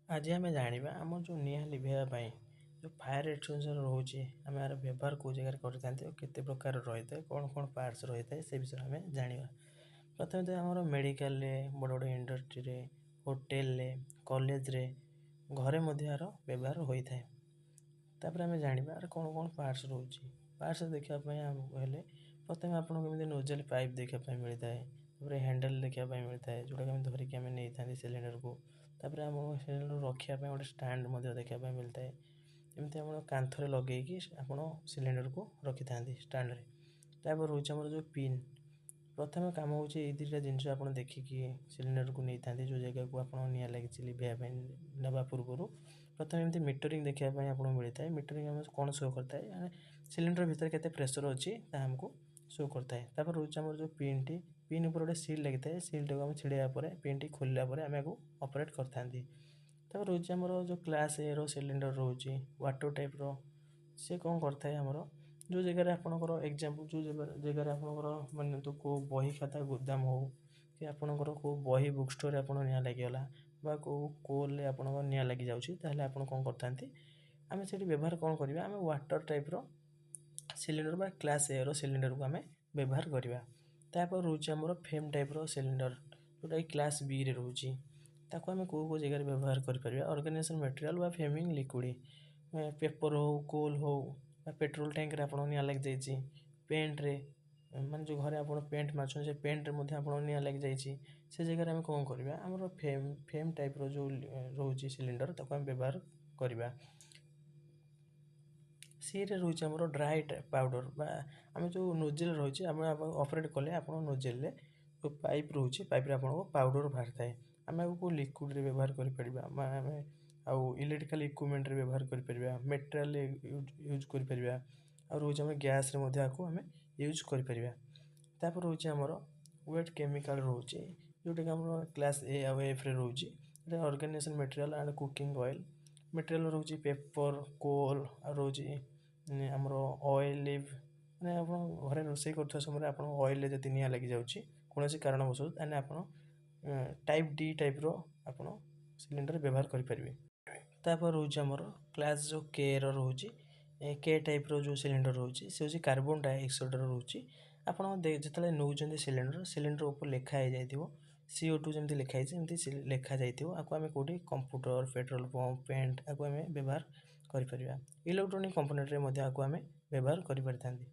ଆଜି ଆମେ ଜାଣିବା, ଆମର ଯେଉଁ ନିଆଁ ଲିଭାଇବା ପାଇଁ ଯେଉଁ ଫାୟାର୍ ଏକ୍ସଟିଂଗୁଇସର୍ ରହୁଛି, ଆମେ ଏହାର ବ୍ୟବହାର କେଉଁ ଜାଗାରେ କରିଥାନ୍ତି ଆଉ କେତେ ପ୍ରକାର ରହିଥାଏ, କ'ଣ କ'ଣ ପାର୍ଟସ୍ ରହିଥାଏ, ସେ ବିଷୟରେ ଆମେ ଜାଣିବା। ପ୍ରଥମେ ତ ଆମର ମେଡ଼ିକାଲରେ, ବଡ଼ ବଡ଼ ଇଣ୍ଡଷ୍ଟ୍ରିରେ, ହୋଟେଲରେ, କଲେଜରେ, ଘରେ ମଧ୍ୟ ଏହାର ବ୍ୟବହାର ହୋଇଥାଏ। ତାପରେ ଆମେ ଜାଣିବା ଏହାର କ'ଣ କ'ଣ ପାର୍ଟସ୍ ରହୁଛି। ପାର୍ଟସ୍ ଦେଖିବା ପାଇଁ ଆମକୁ ହେଲେ ପ୍ରଥମେ ଆପଣଙ୍କୁ ଏମିତି ନୋଜେଲ୍ ପାଇପ୍ ଦେଖିବା ପାଇଁ ମିଳିଥାଏ। ତାପରେ ହ୍ୟାଣ୍ଡେଲ୍ ଦେଖିବା ପାଇଁ ମିଳିଥାଏ, ଯେଉଁଟାକି ଆମେ ଧରିକି ଆମେ ନେଇଥାନ୍ତି ସିଲିଣ୍ଡରକୁ। ତାପରେ ଆମକୁ ସିଲିଣ୍ଡର ରଖିବା ପାଇଁ ଗୋଟେ ଷ୍ଟାଣ୍ଡ ମଧ୍ୟ ଦେଖିବା ପାଇଁ ମିଳିଥାଏ। ଏମିତି ଆପଣ କାନ୍ଥରେ ଲଗେଇକି ଆପଣ ସିଲିଣ୍ଡରକୁ ରଖିଥାନ୍ତି ଷ୍ଟାଣ୍ଡରେ। ତାପରେ ରହୁଛି ଆମର ଯେଉଁ ପିନ୍। ପ୍ରଥମେ କାମ ହେଉଛି ଏଇ ଦୁଇଟା ଜିନିଷ ଆପଣ ଦେଖିକି ସିଲିଣ୍ଡରକୁ ନେଇଥାନ୍ତି। ଯେଉଁ ଜାଗାକୁ ଆପଣ ନିଆଁ ଲାଗିଛି ଲିଭାଇବା ପାଇଁ ନେବା ପୂର୍ବରୁ ପ୍ରଥମେ ଏମିତି ମିଟରିଂ ଦେଖିବା ପାଇଁ ଆପଣଙ୍କୁ ମିଳିଥାଏ। ମିଟରିଂ ଆମେ କ'ଣ ଶୋ କରିଥାଏ? ମାନେ ସିଲିଣ୍ଡର ଭିତରେ କେତେ ପ୍ରେସର ଅଛି, ତାହା ଆମକୁ ଶୋ କରିଥାଏ। ତାପରେ ରହୁଛି ଆମର ଯେଉଁ ପିନ୍ଟି। ପିନ୍ ଉପରେ ଗୋଟେ ସିଲ୍ ଲାଗିଥାଏ। ସିଲ୍ଟାକୁ ଆମେ ଛିଡ଼େଇବା ପରେ, ପିନ୍ଟି ଖୋଲିଲା ପରେ ଆମେ ଆକୁ ଅପରେଟ୍ କରିଥାନ୍ତି। ତାପରେ ରହୁଛି ଆମର ଯେଉଁ କ୍ଲାସ୍ ଏର ସିଲିଣ୍ଡର ରହୁଛି, ୱାଟର୍ ଟାଇପ୍ର। ସେ କ'ଣ କରିଥାଏ? ଆମର ଯେଉଁ ଜାଗାରେ ଆପଣଙ୍କର, ଏକ୍ଜାମ୍ପଲ୍, ଯେଉଁ ଜାଗାରେ ଆପଣଙ୍କର ମାନେ କେଉଁ ବହି ଖାତା ଗୋଦାମ ହେଉ କି ଆପଣଙ୍କର କେଉଁ ବହି ବୁକ୍ ଷ୍ଟୋର୍ରେ ଆପଣ ନିଆଁ ଲାଗିଗଲା ବା କେଉଁ କୋଲ୍ରେ ଆପଣଙ୍କ ନିଆଁ ଲାଗିଯାଉଛି, ତାହେଲେ ଆପଣ କ'ଣ କରିଥାନ୍ତି? ଆମେ ସେଇଠି ବ୍ୟବହାର କ'ଣ କରିବା? ଆମେ ୱାଟର୍ ଟାଇପ୍ର ସିଲିଣ୍ଡର ବା କ୍ଲାସ୍ ଏର ସିଲିଣ୍ଡରକୁ ଆମେ ବ୍ୟବହାର କରିବା। ତାପରେ ରହୁଛି ଆମର ଫେମ୍ ଟାଇପ୍ର ସିଲିଣ୍ଡର, ଯେଉଁଟାକି କ୍ଲାସ୍ ବିରେ ରହୁଛି। ତାକୁ ଆମେ କେଉଁ କେଉଁ ଜାଗାରେ ବ୍ୟବହାର କରିପାରିବା? ଅର୍ଗାନାଇଜେସନ୍ ମେଟେରିଆଲ୍ ବା ଫ୍ଲେମିଂ ଲିକ୍ୱିଡ଼, ପେପର୍ ହେଉ, କୋଲ୍ ହେଉ ବା ପେଟ୍ରୋଲ ଟ୍ୟାଙ୍କରେ ଆପଣଙ୍କ ନିଆଁ ଲାଗିଯାଇଛି, ପେଣ୍ଟରେ, ମାନେ ଯେଉଁ ଘରେ ଆପଣ ପେଣ୍ଟ ମାରୁଛନ୍ତି, ସେ ପେଣ୍ଟରେ ମଧ୍ୟ ଆପଣଙ୍କ ନିଆଁ ଲାଗିଯାଇଛି, ସେ ଜାଗାରେ ଆମେ କ'ଣ କରିବା? ଆମର ଫେମ୍ ଟାଇପ୍ର ଯେଉଁ ରହୁଛି ସିଲିଣ୍ଡର, ତାକୁ ଆମେ ବ୍ୟବହାର କରିବା। ସିରେ ରହୁଛି ଆମର ଡ୍ରାଏ ପାଉଡ଼ର ବା ଆମେ ଯେଉଁ ନୋଜେଲ୍ ରହିଛି, ଆମେ ଅପରେଟ୍ କଲେ ଆପଣ ନୋଜେଲ୍ରେ ଯେଉଁ ପାଇପ୍ ରହୁଛି, ପାଇପ୍ରେ ଆପଣଙ୍କ ପାଉଡ଼ର ବାହାରିଥାଏ। ଆମେ ଆକୁ ଲିକ୍ୱିଡ଼ରେ ବ୍ୟବହାର କରିପାରିବା ବା ଆମେ ଆଉ ଇଲେକ୍ଟ୍ରିକାଲ୍ ଇକ୍ୱିପମେଣ୍ଟରେ ବ୍ୟବହାର କରିପାରିବା, ମେଟେରିଆଲ୍ ୟୁଜ୍ କରିପାରିବା। ଆଉ ରହୁଛି ଆମେ ଗ୍ୟାସ୍ରେ ମଧ୍ୟ ଆକୁ ଆମେ ୟୁଜ୍ କରିପାରିବା। ତାପରେ ରହୁଛି ଆମର ୱେଟ୍ କେମିକାଲ୍ ରହୁଛି, ଯେଉଁଟାକି ଆମର କ୍ଲାସ୍ ଏ ଆଉ ଏଫ୍ରେ ରହୁଛି। ଏଇଟା organisation material and cooking oil material ରହୁଛି, ପେପର୍, କୋଲ୍ ଆଉ ରହୁଛି ଆମର ଅଏଲ୍। ମାନେ ଆପଣ ଘରେ ରୋଷେଇ କରୁଥିବା ସମୟରେ ଆପଣଙ୍କ ଅଏଲ୍ରେ ଯଦି ନିଆଁ ଲାଗିଯାଉଛି କୌଣସି କାରଣବଶତଃ, ତାହେଲେ ଆପଣ ଟାଇପ୍ ଡି ଟାଇପ୍ର ଆପଣ ସିଲିଣ୍ଡର ବ୍ୟବହାର କରିପାରିବେ। ତାପରେ ରହୁଛି ଆମର କ୍ଲାସ୍ ଯେଉଁ କେର ରହୁଛି, କେ ଟାଇପ୍ର ଯେଉଁ ସିଲିଣ୍ଡର ରହୁଛି, ସେ ହେଉଛି କାର୍ବନ ଡାଇଅକ୍ସାଇଡ଼ର ରହୁଛି। ଆପଣ ଯେତେବେଳେ ନେଉଛନ୍ତି ସିଲିଣ୍ଡର, ସିଲିଣ୍ଡର ଉପରେ ଲେଖା ହେଇଯାଇଥିବ, CO2 ଯେମିତି ଲେଖା ହେଇଛି ସେମିତି ଲେଖାଯାଇଥିବ। ଆକୁ ଆମେ କେଉଁଠି? କମ୍ପ୍ୟୁଟର, ପେଟ୍ରୋଲ ପମ୍ପ, ପେଣ୍ଟ, ଆକୁ ଆମେ ବ୍ୟବହାର କରିପାରିବା। ଇଲେକ୍ଟ୍ରୋନିକ୍ କମ୍ପୋନେଣ୍ଟରେ ମଧ୍ୟ ଆକୁ ଆମେ ବ୍ୟବହାର କରିପାରିଥାନ୍ତି।